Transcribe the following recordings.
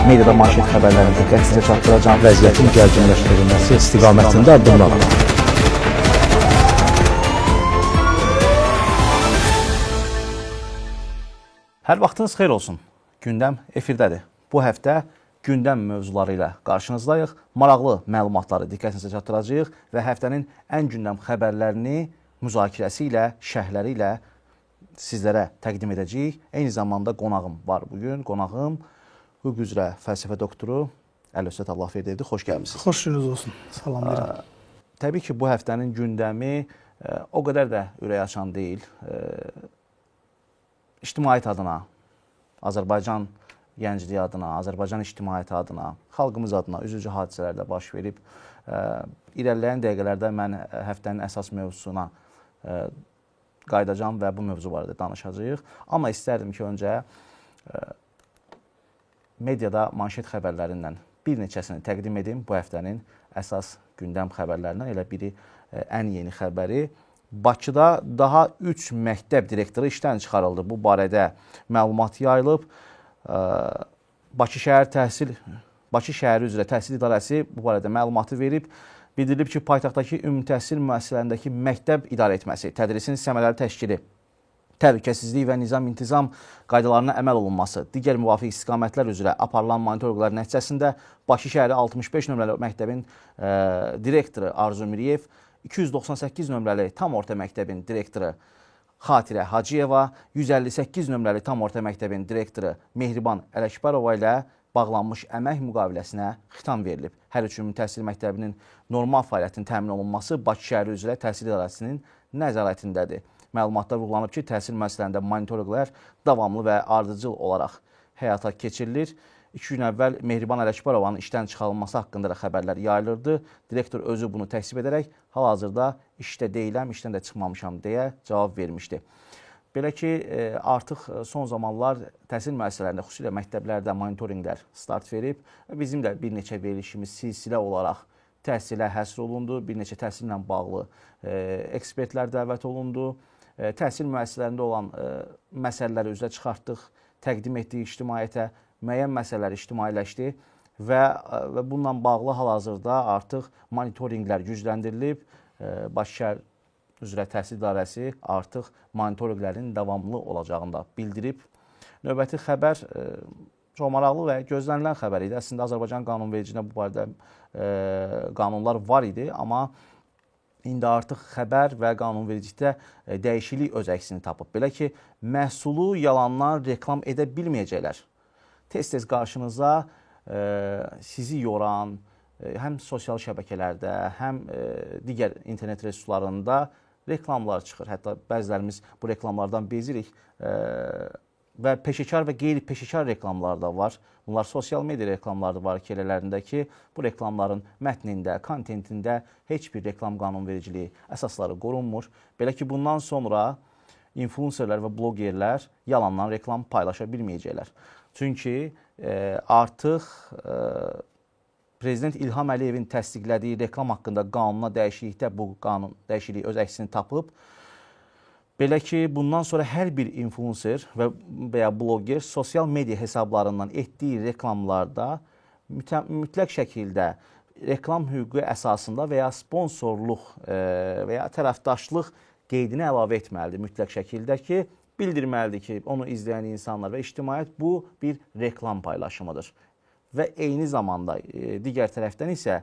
Mediada manşet xəbərlərini diqqətinizə çatdıracağam. Vəziyyətin gərginləşdirilməsi istiqamətində addımlar atılır. Hər vaxtınız xeyir olsun. Gündəm efirdədir. Bu həftə gündəm mövzuları ilə qarşınızdayıq. Maraqlı məlumatları diqqətinizə çatdıracağıq və həftənin ən gündəm xəbərlərini müzakirəsi ilə, şərhləri ilə sizlərə təqdim edəcəyik. Eyni zamanda qonağım var bu gün. Qonağım hüquq üzrə fəlsəfə doktoru Əlövsət Allahverdiyevdir. Xoş gəlmisiniz. Xoş gününüz olsun. Salamlayıram. Təbii ki, bu həftənin gündəmi o qədər də ürəkaçan deyil. İctimaiyyət adına, Azərbaycan gəncliyi adına, Azərbaycan ictimaiyyəti adına, xalqımız adına üzücü hadisələr də baş verib. İrəliləyən dəqiqələrdə mən həftənin əsas mövzusuna qayıdacağam və bu mövzu barədə danışacağıq. Amma istərdim ki, öncə mediada manşet xəbərlərindən bir neçəsini təqdim edim. Bu həftənin əsas gündəm xəbərlərindən elə biri ən yeni xəbəri. Bakıda daha 3 məktəb direktoru işdən çıxarıldı. Bu barədə məlumat yayılıb. Bakı şəhəri üzrə Təhsil İdarəsi bu barədə məlumatı verib. Bildirilib ki, paytaxtdakı ümumi təhsil müəssisələrindəki məktəb idarə etməsi, tədrisin səmərəli təşkili, təhlükəsizlik və nizam-intizam qaydalarına əməl olunması, digər müvafiq istiqamətlər üzrə aparılan monitorinqlər nəticəsində Bakı şəhəri 65 nömrəli məktəbin direktoru Arzu Miriyev, 298 nömrəli tam orta məktəbin direktoru Xatirə Hacıyeva, 158 nömrəli tam orta məktəbin direktoru Mehriban Ələkbərova ilə bağlanmış əmək müqaviləsinə xitam verilib. Hər üç ümumi təhsil məktəbinin normal fəaliyyətinin təmin olunması Bakı şəhəri üzrə Təhsil İdarəsinin nəzarətindədir. Məlumatda vurğulanıb ki, təhsil müəssisələrində monitorinqlər davamlı və ardıcıl olaraq həyata keçirilir. 2 gün əvvəl Mehriban Ələkbərovanın işdən çıxarılması haqqında da xəbərlər yayılırdı. Direktor özü bunu təksib edərək hal-hazırda işdə deyiləm, işdən də çıxmamışam deyə cavab vermişdi. Belə ki, artıq son zamanlar təhsil müəssisələrində, xüsusilə məktəblərdə monitorinqlər start verib. Bizim də bir neçə verilişimiz silsilə olaraq təhsilə həsr olundu. Bir neçə təhsillə bağlı ekspertlər dəvət olundu. Təhsil müəssisələrində olan məsələləri üzə çıxartdıq, təqdim etdik ictimaiyyətə. Müəyyən məsələlər ictimailəşdi və bununla bağlı hal-hazırda artıq monitorinqlər gücləndirilib. Bakı şəhər üzrə Təhsil İdarəsi artıq monitorinqlərin davamlı olacağını da bildirib. Növbəti xəbər çox maraqlı və gözlənilən xəbər idi. Əslində Azərbaycan qanunvericiliyində bu barədə qanunlar var idi, amma indi artıq xəbər və qanunvericilikdə dəyişiklik öz əksini tapıb. Belə ki, məhsulu yalandan reklam edə bilməyəcəklər. Tez-tez qarşınıza sizi yoran həm sosial şəbəkələrdə, həm digər internet resurslarında reklamlar çıxır. Hətta bəzilərimiz bu reklamlardan bezirik və peşəkar və qeyri-peşəkar reklamlar da var. Bunlar sosial media reklamları da var ki, elələrində ki, bu reklamların mətnində, kontentində heç bir reklam qanunvericiliyi əsasları qorunmur. Belə ki, bundan sonra influencerlər və blogerlər yalandan reklam paylaşa bilməyəcəklər. Çünki artıq Prezident İlham Əliyevin təsdiqlədiyi reklam haqqında qanuna dəyişiklikdə bu qanun dəyişikliyi öz əksini tapıb. Belə ki, bundan sonra hər bir influencer və ya bloger sosial media hesablarından etdiyi reklamlarda mütləq şəkildə reklam hüququ əsasında və ya sponsorluq və ya tərəfdaşlıq qeydini əlavə etməlidir mütləq şəkildə ki, bildirməlidir ki, onu izləyən insanlar və ictimaiyyət bu bir reklam paylaşımıdır. Və eyni zamanda digər tərəfdən isə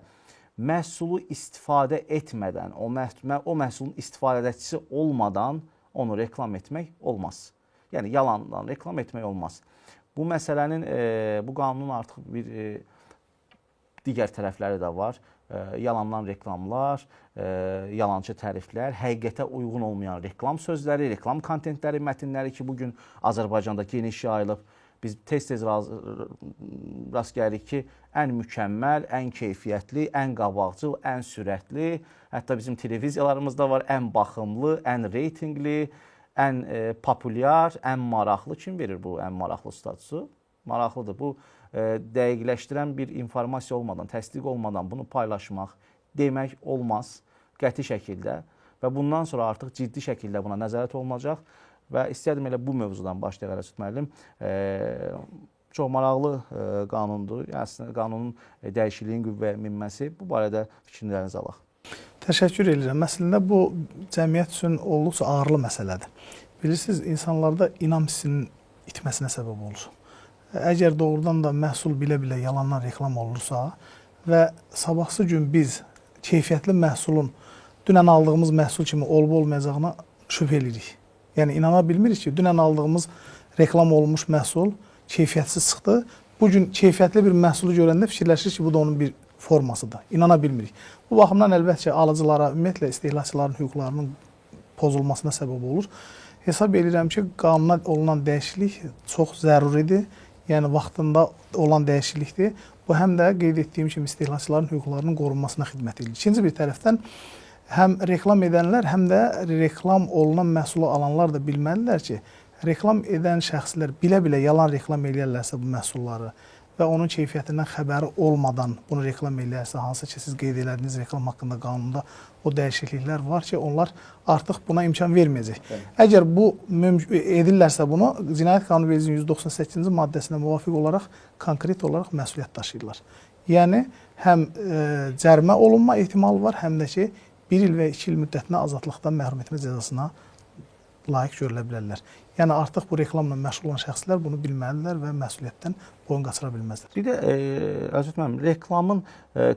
məhsulu istifadə etmədən, o məhsulun istifadəçisi olmadan onu reklam etmək olmaz. Yəni, yalandan reklam etmək olmaz. Bu məsələnin, bu qanunun artıq bir digər tərəfləri də var. Yalandan reklamlar, yalançı təriflər, həqiqətə uyğun olmayan reklam sözləri, reklam kontentləri, mətnləri ki, bugün Azərbaycanda geniş yayılıb. Biz tez-tez rast gəlirik ki, ən mükəmməl, ən keyfiyyətli, ən qabaqcıl, ən sürətli, hətta bizim televiziyalarımızda var, ən baxımlı, ən reytingli, ən populyar, ən maraqlı. Kim verir bu ən maraqlı statusu? Maraqlıdır. Bu dəqiqləşdirən bir informasiya olmadan, təsdiq olmadan bunu paylaşmaq demək olmaz qəti şəkildə və bundan sonra artıq ciddi şəkildə buna nəzarət olunacaq və istərdim elə bu mövzudan başlayaq Əlövsət müəllim. Çox maraqlı qanundur. Əslində qanunun dəyişikliyin qüvvəyə minməsi, bu barədə fikirlərinizi alaq. Təşəkkür edirəm. Əslində bu cəmiyyət üçün olduqca ağırlı məsələdir. Bilirsiniz, insanlarda inam hissinin itməsinə səbəb olur. Əgər doğrudan da məhsul bilə-bilə yalandan reklam olursa və sabahsı gün biz keyfiyyətli məhsulun dünən aldığımız məhsul kimi olub-olmayacağına şübhə eləyirik. Yəni inana bilmirik ki, dünən aldığımız reklam olunmuş məhsul keyfiyyətsiz çıxdı. Bu gün keyfiyyətli bir məhsulu görəndə fikirləşirik ki, bu da onun bir formasıdır. İnana bilmirik. Bu baxımdan əlbəttə ki, alıcılara, ümumiyyətlə istehlakçıların hüquqlarının pozulmasına səbəb olur. Hesab edirəm ki, qanuna olunan dəyişiklik çox zəruridir. Yəni vaxtında olan dəyişiklikdir. Bu həm də qeyd etdiyim kimi istehlakçıların hüquqlarının qorunmasına xidmət edir. İkinci bir tərəfdən həm reklam edənlər, həm də reklam olunan məhsulu alanlar da bilməlidirlər ki, reklam edən şəxslər bilə-bilə yalan reklam eləyərlərsə bu məhsulları və onun keyfiyyətindən xəbəri olmadan bunu reklam eləyərsə, hansı ki siz qeyd elədiyiniz reklam haqqında qanunda o dəyişikliklər var ki, onlar artıq buna imkan verməyəcək. Bəli. Əgər bu edirlərsə bunu, Cinayət Qanunvericiliyinin 198-ci maddəsinə müvafiq olaraq konkret olaraq məsuliyyət daşıyırlar. Yəni həm cərimə olunma ehtimalı var, həm də ki 1 il və 2 il müddətinə azadlıqdan məhrum etmə cəzasına layiq görülə bilərlər. Yəni artıq bu reklamla məşğul olan şəxslər bunu bilməlidirlər və məsuliyyətdən boyun qaçıra bilməzlər. Bir də Əlövsət müəllim, reklamın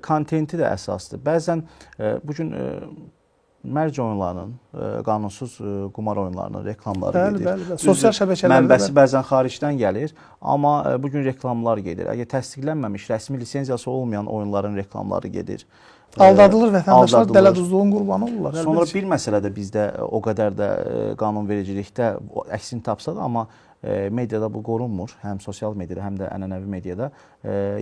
kontenti də əsasdır. Bəzən bu gün mərc oyunlarının, qanunsuz qumar oyunlarının reklamları bəli, gedir. Bəli, bəli. Sosial şəbəkələrdə mənbəsi bəzən xaricdən gəlir, amma bu gün reklamlar gedir. Əgər təsdiqlənməmiş, rəsmi lisenziyası olmayan oyunların reklamları gedir. Aldadılır vətəndaşlar, dələduzluğun qurbanı olurlar. Sonra bir məsələ də bizdə o qədər də qanunvericilikdə əksini tapsa da, amma mediada bu qorunmur. Həm sosial mediada, həm də ənənəvi mediada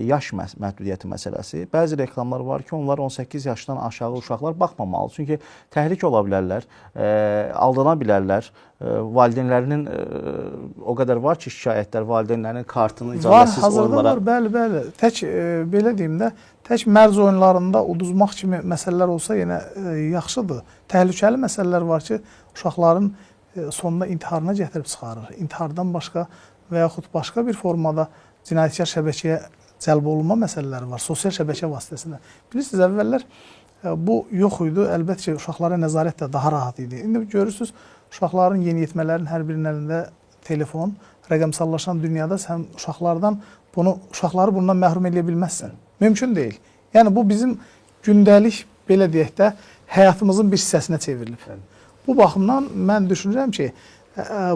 yaş məhdudiyyəti məsələsi. Bəzi reklamlar var ki, onlar 18 yaşdan aşağı uşaqlar baxmamalı. Çünki təhrik ola bilərlər, aldana bilərlər. Valideynlərinin o qədər var ki, şikayətlər, valideynlərinin kartını icazəsiz oyunlara... Var, hazırda var, bəli, bəli. Tək, belə deyim də, tək mərc oyunlarında uduzmaq kimi məsələlər olsa yenə yaxşıdır. Təhlükəli məsələlər var ki, uşaqların sonunda intiharına gətirib çıxarır. İntihardan başqa və yaxud başqa bir formada cinayətkar şəbəkəyə cəlb olunma məsələləri var, sosial şəbəkə vasitəsilə. Bilirsiniz, əvvəllər bu yox idi. Əlbəttə ki, uşaqlara nəzarət də daha rahat idi. İndi görürsünüz, uşaqların, yeniyetmələrin hər birinin əlində telefon, rəqəmsallaşan dünyada sən uşaqları bundan məhrum eləyə bilməzsən. Mümkün deyil. Yəni bu bizim gündəlik, belə deyək də, həyatımızın bir hissəsinə çevrilib. Bəli. Bu baxımdan mən düşünürəm ki,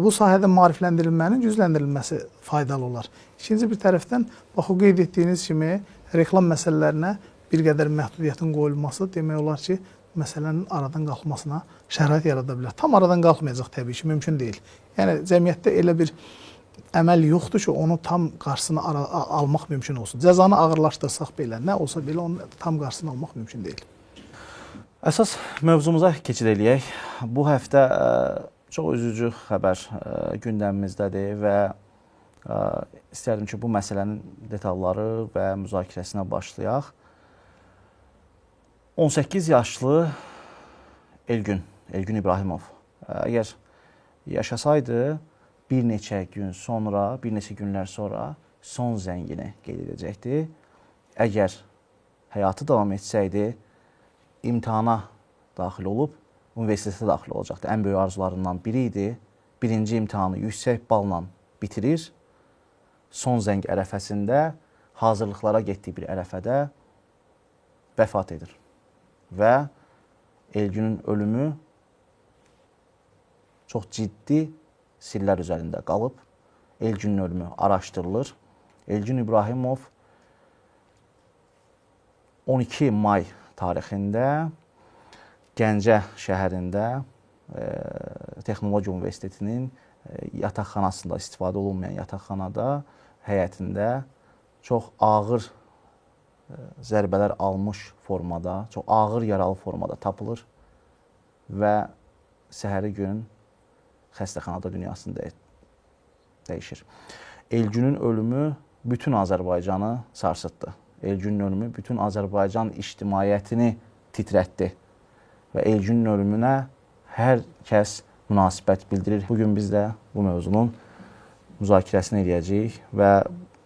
bu sahədə maarifləndirilmənin gücləndirilməsi faydalı olar. İkinci bir tərəfdən, bax o qeyd etdiyiniz kimi, reklam məsələlərinə bir qədər məhdudiyyətin qoyulması demək olar ki, məsələnin aradan qalxmasına şərait yarada bilər. Tam aradan qalxmayacaq təbii ki, mümkün deyil. Yəni cəmiyyətdə elə bir əməl yoxdur ki, onu tam qarşısını almaq mümkün olsun. Cəzanı ağırlaşdırsaq belə, nə olsa belə onun tam qarşısını almaq mümkün deyil. Əsas mövzumuza keçid eləyək. Bu həftə çox üzücü xəbər gündəmimizdədir və istərdim ki, bu məsələnin detalları və müzakirəsinə başlayaq. 18 yaşlı Elgün İbrahimov əgər yaşasaydı bir neçə gün sonra, bir neçə günlər sonra son zəngini qeyd edəcəkdi. Əgər həyatı davam etsəydi, imtahana daxil olub, universitetə daxil olacaqdı. Ən böyük arzularından biri idi. Birinci imtahanı yüksək balla bitirir. Son zəng ərəfəsində, hazırlıqlara getdiyi bir ərəfədə vəfat edir. Və Elgünün ölümü çox ciddi sirlər üzərində qalıb. Elgünün ölümü araşdırılır. Elgün İbrahimov 12 may tarixində Gəncə şəhərində Texnologiya Universitetinin yataqxanasında, istifadə olunmayan yataqxanada, həyətində çox ağır zərbələr almış formada, çox ağır yaralı formada tapılır və səhəri gün xəstəxanada dünyasını dəyişir. Elgünün ölümü bütün Azərbaycanı sarsıtdı. Elgünün ölümü bütün Azərbaycan ictimaiyyətini titrətdi və Elgünün ölümünə hər kəs münasibət bildirir. Bugün biz də bu mövzunun müzakirəsini eləyəcəyik və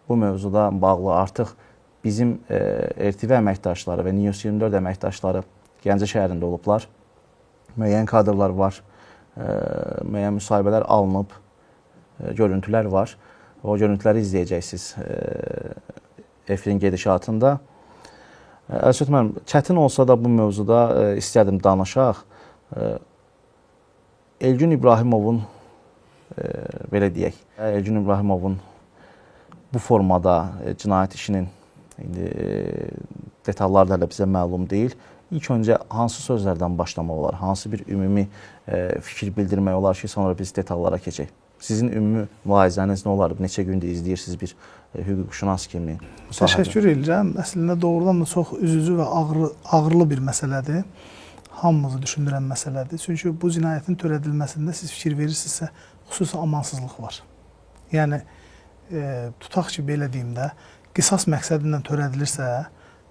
Bu mövzuda bağlı artıq bizim RTV əməkdaşları və News 24 əməkdaşları Gəncə şəhərində olublar. Müəyyən kadrlar var, müəyyən müsahibələr alınıb, görüntülər var. O görüntüləri izləyəcəksiniz efirin gedişatında. Əlşət müəllim, çətin olsa da bu mövzuda istərdim danışaq. Elgün İbrahimovun, belə deyək, Elgün İbrahimovun bu formada cinayət işinin indi detalları da hələ bizə məlum deyil. İlk öncə hansı sözlərdən başlamaq olar, hansı bir ümumi fikir bildirmək olar ki, sonra biz detallara keçək. Sizin ümumi mülahizəniz nə olar? Neçə gündür izləyirsiniz bir hüquqşünas kimi? Təşəkkür edirəm. Əslində doğrudan da çox üzücü və ağrılı bir məsələdir. Hamımızı düşündürən məsələdir. Çünki bu cinayətin törədilməsində siz fikir verirsinizsə, xüsusi amansızlıq var. Yəni, tutaq ki, belə deyim də, qisas məqsədindən törədilirsə,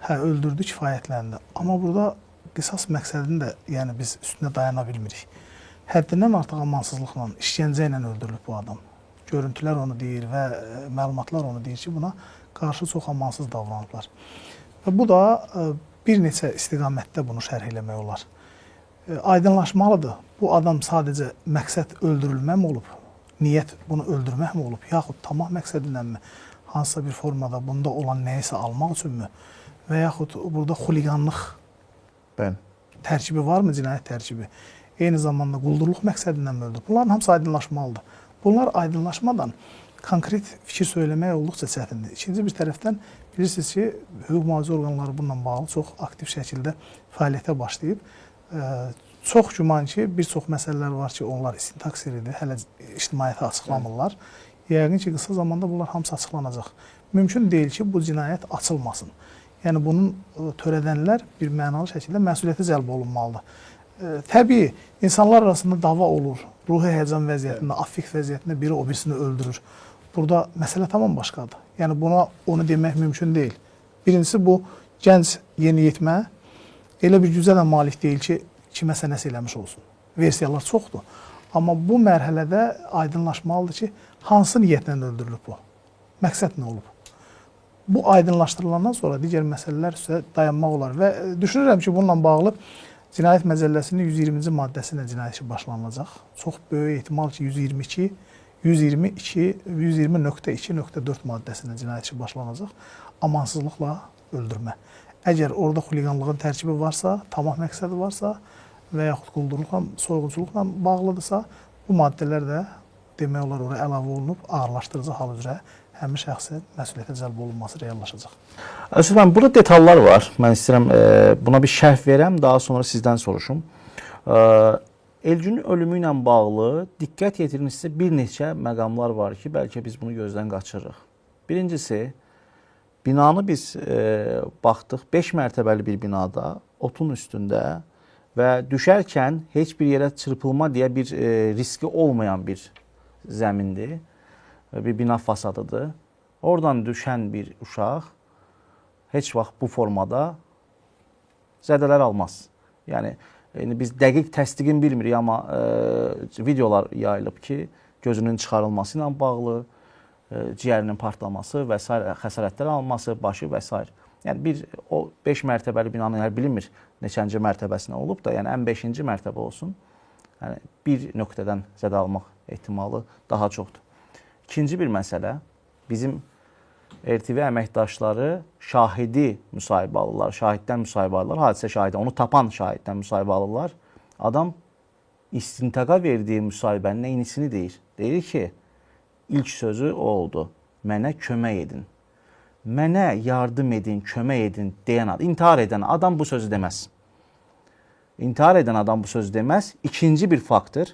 hə, öldürdü, kifayətləndi. Amma burada qisas məqsədini də yəni biz üstündə dayana bilmirik. Həddindən artıq amansızlıqla, işgəncə ilə öldürülüb bu adam. Görüntülər onu deyir və məlumatlar onu deyir ki, buna qarşı çox amansız davranıblar. Və bu da bir neçə istiqamətdə bunu şərh eləmək olar. Aydınlaşmalıdır. Bu adam sadəcə məqsəd öldürülmə mi olub? Niyyət bunu öldürmək mi olub? Yaxud tamah məqsədindənmi? Hansısa bir formada bunda olan nəyisə almaq üçünmü? Və yaxud burada xuliqanlıq tərkibi varmı, cinayət tərkibi? Eyni zamanda quldurluq məqsədindən mi öldürüb? Bunların hamısı aydınlaşmalıdır. Bunlar aydınlaşmadan konkret fikir söyləmək olduqca çətindir. İkinci bir tərəfdən bilirsiniz ki, hüquq mühafizə orqanları bununla bağlı çox aktiv şəkildə fəaliyyətə başlayıb. Çox güman ki, bir çox məsələlər var ki, onlar istintaq sirridir, hələ ictimaiyyətə açıqlamırlar. Yəqin ki, qısa zamanda bunlar hamısı açıqlanacaq. Mümkün deyil ki, bu cinayət açılmasın. Yəni, bunun törədənlər bir mənalı şəkildə məsuliyyətə cəlb olunmalıdır. Təbii, insanlar arasında dava olur, ruhi həyəcan vəziyyətində, affekt vəziyyətində biri o birisini öldürür. Burada məsələ tamam başqadır. Yəni, buna onu demək mümkün deyil. Birincisi, bu gənc yeniyetmə elə bir gücə də malik deyil ki, kiməsə nəsə eləmiş olsun. Versiyalar çoxdur. Amma bu mərhələdə aydınlaşmalıdır ki, hansı niyyətlə öldürülüb bu? Məqsəd nə olub? Bu aydınlaşdırılandan sonra digər məsələlər üstə dayanmaq olar. Və düşünürəm ki, bununla bağlı Cinayət Məcəlləsinin 120-ci maddəsi ilə cinayət işi başlanılacaq. Çox böyük ehtimal ki, 122, 122, 120.2.4 maddəsi ilə cinayət işi başlanacaq. Amansızlıqla öldürmə. Əgər orada xuliqanlığın tərkibi varsa, tamah məqsədi varsa və yaxud quldurluqla, soyğunçuluqla bağlıdırsa, bu maddələr də demək olar oraya əlavə olunub, ağırlaşdırıcı hal üzrə həmin şəxsin məsuliyyətə cəlb olunması reallaşacaq. Əlşət müəllim, burada detallar var. Mən istəyirəm buna bir şərh verəm, daha sonra sizdən soruşum. Elgünün ölümü ilə bağlı diqqət yetirinizsə bir neçə məqamlar var ki, bəlkə biz bunu gözdən qaçırırıq. Birincisi, binanı biz baxdıq, 5 mərtəbəli bir binada, otun üstündə və düşərkən heç bir yerə çırpılma deyə bir riski olmayan bir zəmindir, bir bina fasadıdır. Oradan düşən bir uşaq heç vaxt bu formada zədələr almaz. Yəni, biz dəqiq təsdiqini bilmirik, amma videolar yayılıb ki, gözünün çıxarılması ilə bağlı, ciyərinin partlaması və s. xəsarətlər alması, başı və s. Yəni, bir o 5 mərtəbəli binanın yəni, bilinmir neçənci mərtəbəsinə olub da, yəni ən 5-ci mərtəbə olsun, yəni, bir nöqtədən zədə almaq ehtimalı daha çoxdur. İkinci bir məsələ, bizim RTV əməkdaşları şahidi müsahibə alırlar, şahiddən müsahibə alırlar, hadisə şahidi, onu tapan şahiddən müsahibə alırlar. Adam istintaqa verdiyi müsahibənin eynisini deyir. Deyir ki, ilk sözü o oldu, mənə kömək edin. Mənə yardım edin, kömək edin deyən adam, intihar edən adam bu sözü deməz. İntihar edən adam bu sözü deməz. İkinci bir faktor,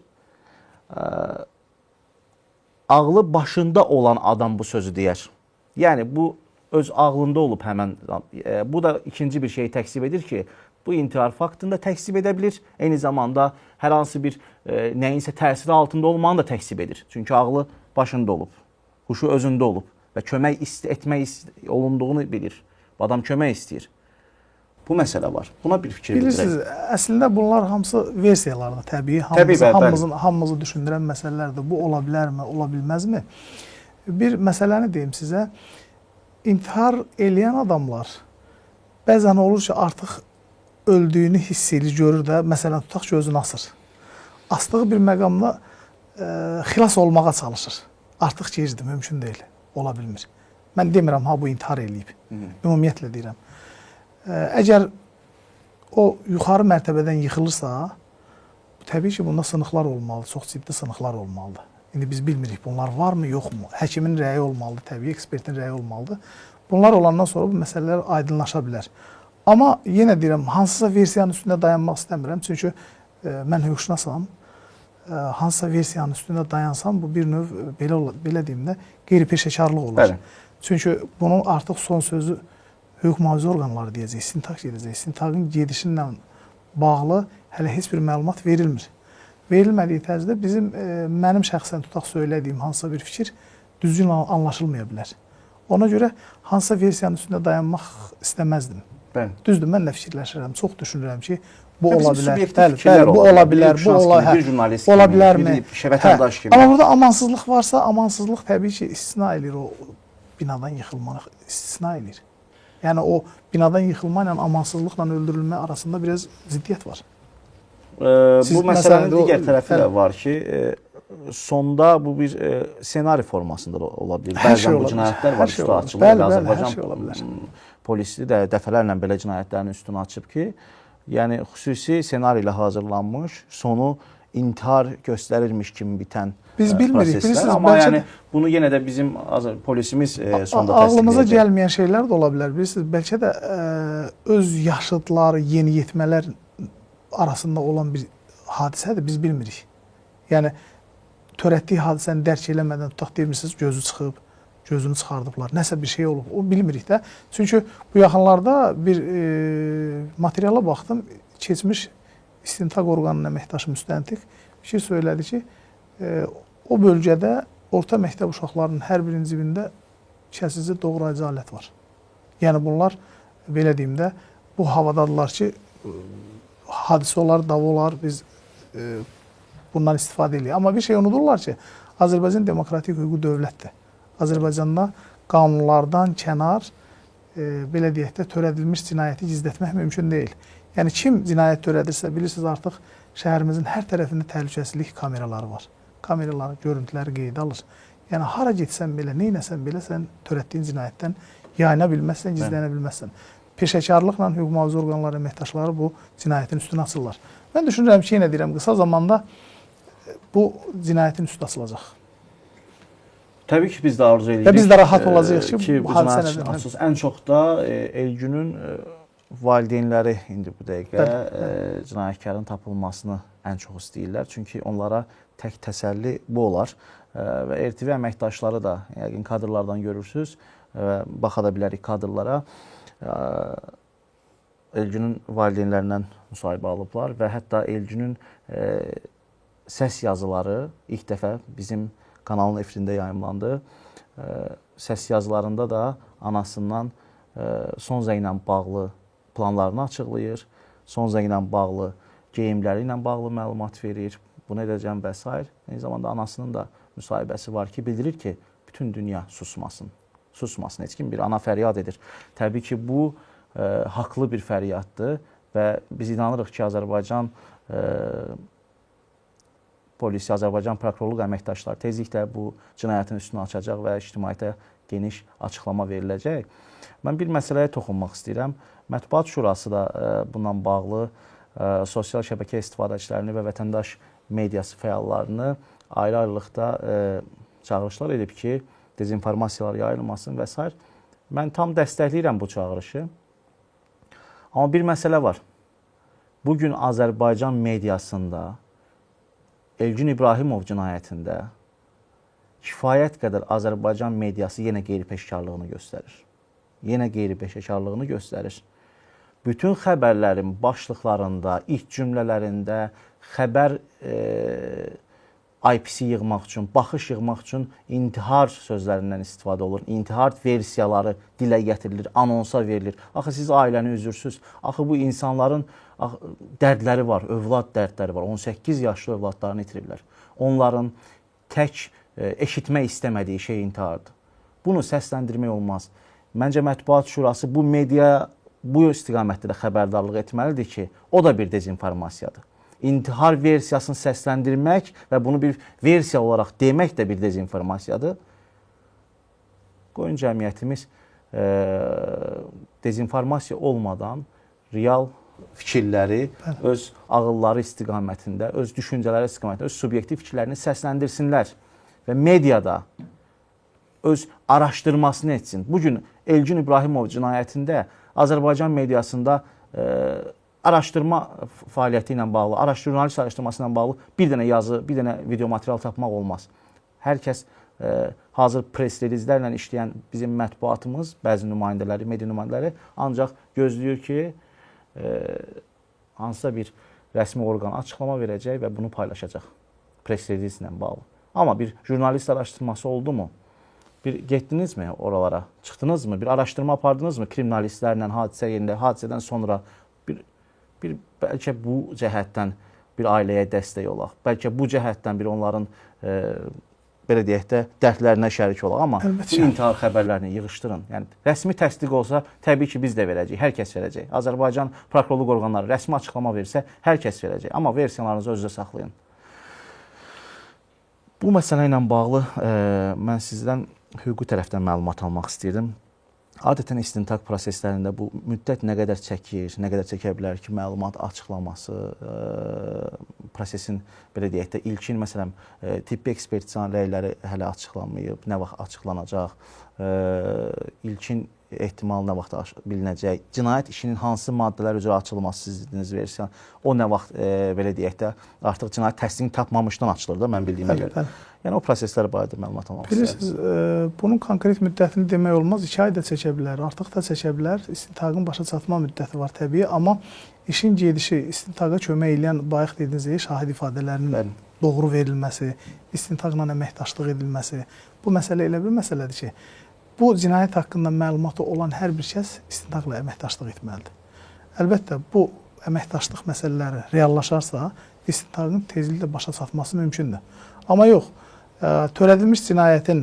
ağlı başında olan adam bu sözü deyər. Yəni, bu öz ağlında olub həmən. Bu da ikinci bir şeyi təksib edir ki, bu intihar faktını da təksib edə bilir. Eyni zamanda hər hansı bir nəyinsə təsiri altında olmanı da təksib edir. Çünki ağlı başında olub, huşu özündə olub və kömək etmək olunduğunu bilir. Bu adam kömək istəyir. Bu məsələ var. Buna bir fikir bildirək. Bilirsiniz, əslində bunlar hamısı versiyalardır təbii. Hamımızı düşündürən məsələlərdir. Bu ola bilərmi, ola bilməzmi? Bir məsələni deyim sizə. İntihar eləyən adamlar bəzən olur ki, artıq öldüyünü hiss edir, görür də, məsələn, tutaq ki, özünü asır. Asdığı bir məqamda xilas olmağa çalışır. Artıq gecdir, mümkün deyil, ola bilmir. Mən demirəm, ha, bu intihar eləyib. Ümumiyyətlə deyirəm. Əgər o yuxarı mərtəbədən yıxılırsa, təbii ki, bunda sınıqlar olmalıdır, çox ciddi sınıqlar olmalıdır. İndi biz bilmirik, bunlar varmı, yoxmu? Həkimin rəyi olmalıdır, təbii ekspertin rəyi olmalıdır. Bunlar olandan sonra bu məsələlər aydınlaşa bilər. Amma yenə deyirəm, hansısa versiyanın üstündə dayanmaq istəmirəm. Çünki mən hüquqşünasam, hansısa versiyanın üstündə dayansam, bu bir növ, belə deyim də, qeyri-peşəkarlıq olar. Bəli. Çünki bunun artıq son sözü hüquq mühafizə orqanları deyəcək, istintaq gedəcək. İstintaqın gedişi ilə bağlı hələ heç bir məlumat verilmir. Verilmədiyi tərzdə bizim, mənim şəxsən tutaq söylədiyim hansısa bir fikir düzgün anlaşılmaya bilər. Ona görə hansısa versiyanın üstündə dayanmaq istəməzdim. Bəli. Düzdür, mən də fikirləşirəm, çox düşünürəm ki, bu Bizim ola bilər. subyektiv Bəli, fikirlər bəli, bu ola ola bilər. bilər, Bir bu ola, hüquqşünas kimi, bir jurnalist ola kimi, bilərmi? bir vətəndaş kimi. Amma burada amansızlıq varsa, amansızlıq təbii ki, istisna eləyir o binadan yıxılmanı, istisna eləyir. Yəni o binadan yıxılma ilə amansızlıqla öldürülmə arasında biraz ziddiyyət var. Bu məsələnin digər tərəfi də bəli. var ki, sonda bu bir ssenari formasında da ola bilər. Hər şey Bəzən bu ola bilər. cinayətlər Hər var, şey üstü ola bilər. açılır. Bəli, bəli, hər Azərbaycan şey ola bilər. polisi də dəfələrlə belə cinayətlərin üstünü açıb ki, yəni xüsusi ssenari ilə hazırlanmış, sonu intihar göstərirmiş kimi bitən Biz bilmirik, proseslər. bilirsiniz, Amma bəlkə yəni də- bunu yenə də bizim polisimiz sonda Ağlımıza təsdiqləyəcək. gəlməyən şeylər də ola bilər. Bilirsiniz, bəlkə də öz yaşıdları, yeniyetmələr arasında olan bir hadisədir, biz bilmirik. Yəni törətdiyi hadisəni dərk eləmədən tutaq deyirsiniz, gözü çıxıb, gözünü çıxardıblar, nəsə bir şey olub, o bilmirik də. Çünki bu yaxınlarda bir materiala baxdım, keçmiş istintaq orqanının əməkdaşı müstəntiq bir şey söylədi ki, o bölgədə orta məktəb uşaqlarının hər birinin cibində kəsici doğrayıcı alət var. Yəni bunlar, belə deyim də, bu havadadılar ki, hadisə olar, dava olar, biz bundan istifadə edirik. Amma bir şey unudurlar ki, Azərbaycan demokratik hüquqi dövlətdir. Azərbaycanda qanunlardan kənar, belə deyək də, törədilmiş cinayəti gizlətmək mümkün deyil. Yəni kim cinayət törədirsə, bilirsiniz artıq şəhərimizin hər tərəfində təhlükəsizlik kameraları var. Kameraları, görüntüləri qeydə alır. Yəni hara getsən belə, neynəsən belə, sən törətdiyin cinayətdən yayına bilməzsən, gizlənə bilməzsən. Peşəkarlıqla hüquq mühafizə orqanları əməkdaşları bu cinayətin üstünü açırlar. Mən düşünürəm ki, yenə deyirəm, qısa zamanda bu cinayətin üstü açılacaq. Təbii ki, biz də arzu edirik. Və biz də rahat olacağıq ki, bu bu hadisə cinayət nədən- açılsın. Ən çox da Elgünün valideynləri indi bu dəqiqə cinayətkarın tapılmasını ən çox istəyirlər. Çünki onlara tək təsəlli bu olar. Və RTV əməkdaşları da yəqin kadrlardan görürsüz və baxa da bilərik kadrlara. Elgünün valideynlərindən müsahibə alıblar və hətta Elgünün səs yazıları ilk dəfə bizim kanalın efirində yayımlandı. Səs yazılarında da anasından son zənglə bağlı planlarını açıqlayır, son zənglə bağlı geyimləri ilə bağlı məlumat verir, bunu edəcəm və s. Eyni zamanda anasının da müsahibəsi var ki, bildirir ki, bütün dünya susmasın. Susmasın. Heç kim bir ana fəryad edir. Təbii ki, bu haqlı bir fəryaddır və biz inanırıq ki, Azərbaycan polisi, Azərbaycan prokurorluq əməkdaşları tezliklə bu cinayətin üstünü açacaq və ictimaiyyətə geniş açıqlama veriləcək. Mən bir məsələyə toxunmaq istəyirəm. Mətbuat Şurası da bununla bağlı sosial şəbəkə istifadəçilərini və vətəndaş mediası fəallarını ayrı-ayrılıqda çağırışlar edib ki, dezinformasiyalar yayılmasın və s. Mən tam dəstəkləyirəm bu çağırışı. Amma bir məsələ var. Bugün Azərbaycan mediasında Elgün İbrahimov cinayətində kifayət qədər Azərbaycan mediası yenə qeyri-peşəkarlığını göstərir. Yenə qeyri-peşəkarlığını göstərir. Bütün xəbərlərin başlıqlarında, ilk cümlələrində xəbər IPC yığmaq üçün, baxış yığmaq üçün intihar sözlərindən istifadə olunur. İntihar versiyaları dilə gətirilir, anonsa verilir. Axı siz ailəni üzürsüz. Axı bu insanların dərdləri var, övlad dərdləri var. 18 yaşlı övladlarını itiriblər. Onların tək eşitmək istəmədiyi şey intihardır. Bunu səsləndirmək olmaz. Məncə Mətbuat Şurası bu media bu istiqamətdə də xəbərdarlıq etməlidir ki, o da bir dezinformasiyadır. İntihar versiyasını səsləndirmək və bunu bir versiya olaraq demək də bir dezinformasiyadır. Qoyun cəmiyyətimiz dezinformasiya olmadan real fikirləri öz ağılları istiqamətində, öz düşüncələri istiqamətində, öz subyektiv fikirlərini səsləndirsinlər və mediada öz araşdırmasını etsin. Bugün Elgin İbrahimov cinayətində Azərbaycan mediasında araşdırma fəaliyyəti ilə bağlı, jurnalist araşdırması ilə bağlı bir dənə yazı, bir dənə video material tapmaq olmaz. Hər kəs hazır press releaselərlə işləyən bizim mətbuatımız, bəzi nümayəndələri, media nümayəndələri ancaq gözləyir ki, hansısa bir rəsmi orqan açıqlama verəcək və bunu paylaşacaq press release ilə bağlı. Amma bir jurnalist araşdırması oldu mu? Bir getdinizmi oralara? Çıxdınızmı? Bir araşdırma apardınızmı kriminalistlərlə hadisə yerində, hadisədən sonra bir bəlkə bu cəhətdən bir ailəyə dəstək olaq. Bəlkə bu cəhətdən bir onların belə deyək də dərdlərinə şərik olaq. Amma bu intihar xəbərlərini yığışdırın. Yəni rəsmi təsdiq olsa təbii ki biz də verəcəyik, hər kəs verəcək. Azərbaycan prokurorluq orqanları rəsmi açıqlama versə hər kəs verəcək. Amma versiyalarınızı özünüzə saxlayın. Bu məsələ ilə bağlı mən sizdən hüquqi tərəfdən məlumat almaq istəyirdim. Adətən istintaq proseslərində bu müddət nə qədər çəkir, nə qədər çəkə bilər ki, məlumat açıqlaması, prosesin belə deyək də ilkin məsələn tibbi ekspertizanın rəyləri hələ açıqlanmayıb, nə vaxt açıqlanacaq, ilkin ehtimal nə vaxt bilinəcək, cinayət işinin hansı maddələr üzrə açılması siz dediyiniz versiya, o nə vaxt belə deyək də artıq cinayət təsdiqini tapmamışdan açılır da mən bildiyimə görə. Yəni o proseslər barədə məlumat almaq istəyirəm. Bilirsiniz, bunun konkret müddətini demək olmaz. 2 ay da çəkə bilər, artıq da çəkə bilər. İstintaqın başa çatma müddəti var təbii, amma işin gedişi, istintaqa kömək eləyən bayaq dediyiniz kimi şahid ifadələrinin doğru verilməsi, istintaqla əməkdaşlıq edilməsi, bu məsələ elə bir məsələdir ki, bu cinayət haqqında məlumatı olan hər bir kəs istintaqla əməkdaşlıq etməlidir. Əlbəttə, bu əməkdaşlıq məsələləri reallaşarsa, istintaqın tezliklə başa çatması mümkündür. Amma yox, törədilmiş cinayətin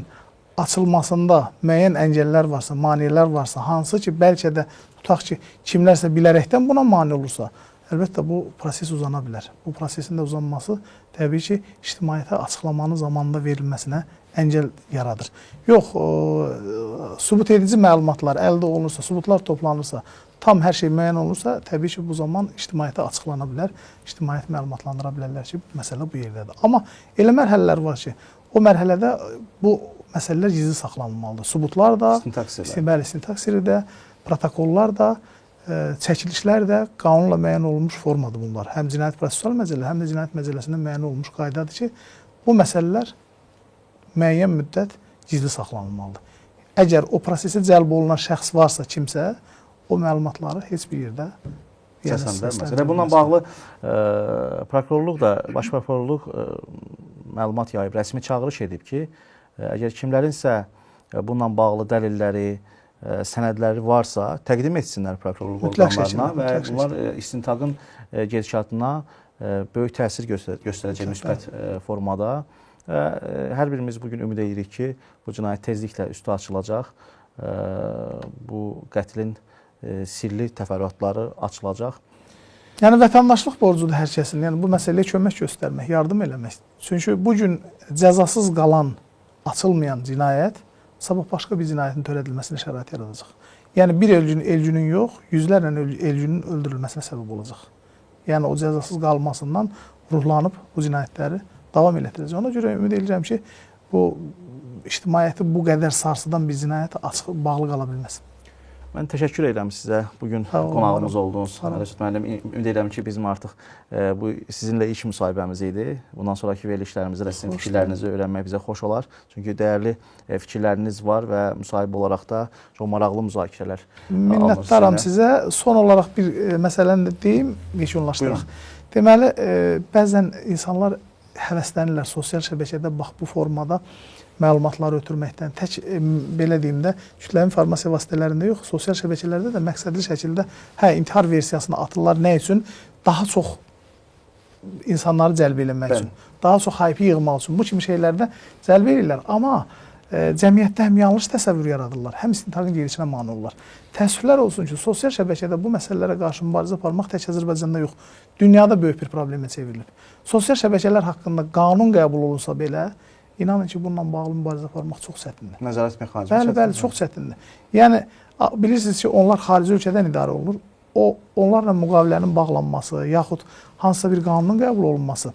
açılmasında müəyyən əngəllər varsa, maneələr varsa, hansı ki, bəlkə də tutaq ki, kimlərsə bilərəkdən buna mane olursa, əlbəttə bu proses uzana bilər. Bu prosesin də uzanması təbii ki, ictimaiyyətə açıqlamanın zamanında verilməsinə əngəl yaradır. Yox, sübut edici məlumatlar əldə olunursa, sübutlar toplanırsa, tam hər şey müəyyən olursa, təbii ki, bu zaman ictimaiyyətə açıqlana bilər, ictimaiyyət məlumatlandıra bilərlər ki, məsələ bu yerdədir. Amma elə mərhələlər var ki, o mərhələdə bu məsələlər gizli saxlanılmalıdır. Sübutlar da, istintaq sirri də, protokollar da, çəkilişlər də qanunla müəyyən olunmuş formadır bunlar. Həm Cinayət Prosessual Məcəllə, həm də Cinayət Məcəlləsində müəyyən olunmuş qaydadır ki, bu məsələlər müəyyən müddət gizli saxlanılmalıdır. Əgər o prosesə cəlb olunan şəxs varsa kimsə, o məlumatları heç bir yerdə səsləndirməz. Elə bununla bağlı prokurorluq da, baş prokurorluq məlumat yayıb, rəsmi çağırış edib ki, əgər kimlərinsə bununla bağlı dəlilləri, sənədləri varsa, təqdim etsinlər prokurorluq orqanlarına və bunlar istintaqın gedişatına böyük təsir göstərəcək müsbət formada. Hər birimiz bugün ümid edirik ki, bu cinayət tezliklə üstü açılacaq, bu qətlin sirli təfərrüatları açılacaq. Yəni vətəndaşlıq borcudur hər kəsin. Yəni bu məsələyə kömək göstərmək, yardım eləmək. Çünki bu gün cəzasız qalan, açılmayan cinayət sabah başqa bir cinayətin törədilməsinə şərait yaradacaq. Yəni bir Elgünün yox, yüzlərlə Elgünün öldürülməsinə səbəb olacaq. Yəni o cəzasız qalmasından ruhlanıb bu cinayətləri davam elətdirəcək. Ona görə ümid edirəm ki, bu ictimaiyyəti bu qədər sarsıdan bir cinayət açıq bağlı qala bilməz. Mən təşəkkür edirəm sizə. Bugün qonağımız oldunuz. Rəşad müəllim, ümid edirəm ki, bizim artıq bu sizinlə ilk müsahibəmiz idi. Bundan sonraki verilişlərimizdə də sizin fikirlərinizi öyrənmək bizə xoş olar. Çünki dəyərli fikirləriniz var və müsahibə olaraq da çox maraqlı müzakirələr. Minnətdaram sizə. Son olaraq bir məsələni də deyim, yekunlaşdıraq. Deməli, bəzən insanlar həvəslənirlər sosial şəbəkədə bax bu formada məlumatları ötürməkdən. Tək belə deyim də, kütləvi informasiya vasitələrində yox, sosial şəbəkələrdə də məqsədli şəkildə intihar versiyasını atırlar. Nə üçün? Daha çox insanları cəlb eləmək üçün, daha çox hype yığmaq üçün. Bu kimi şeylərdə cəlb edirlər. Amma Cəmiyyətdə həm yanlış təsəvvür yaradırlar, həm istintaqın gedişinə mane olurlar. Təəssüflər olsun ki, sosial şəbəkədə bu məsələlərə qarşı mübarizə aparmaq tək Azərbaycanda yox, dünyada böyük bir problemə çevrilib. Sosial şəbəkələr haqqında qanun qəbul olunsa belə, inanın ki, bununla bağlı mübarizə aparmaq çox çətindir. Nəzarət mexanizmi Bəli, bəli, çox çətindir. Yəni bilirsiniz ki, onlar xarici ölkədən idarə olunur. Onlarla müqavilənin bağlanması, yaxud hansısa bir qanunun qəbul olunması.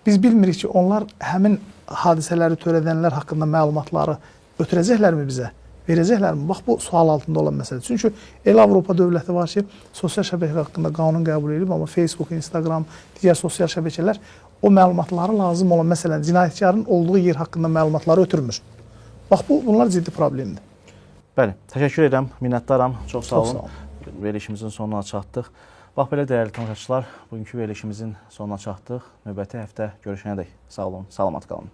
Biz bilmirik ki, onlar həmin hadisələri törədənlər haqqında məlumatları ötürəcəklərmi bizə? Verəcəklərmi? Bax bu sual altında olan məsələ. Çünki elə Avropa dövləti var ki, sosial şəbəkələr haqqında qanun qəbul edib, amma Facebook, Instagram, digər sosial şəbəkələr o məlumatları lazım olan, məsələn, cinayətkarın olduğu yer haqqında məlumatları ötürmür. Bax bunlar ciddi problemdir. Bəli, təşəkkür edirəm, minnətdaram. Çox sağ Çox olun. sağ olun. Verilişimizin sonuna çatdıq. Bax belə dəyərli tamaşaçılar, bugünkü verilişimizin sonuna çatdıq. Növbəti həftə görüşənədək sağ olun, salamat qalın.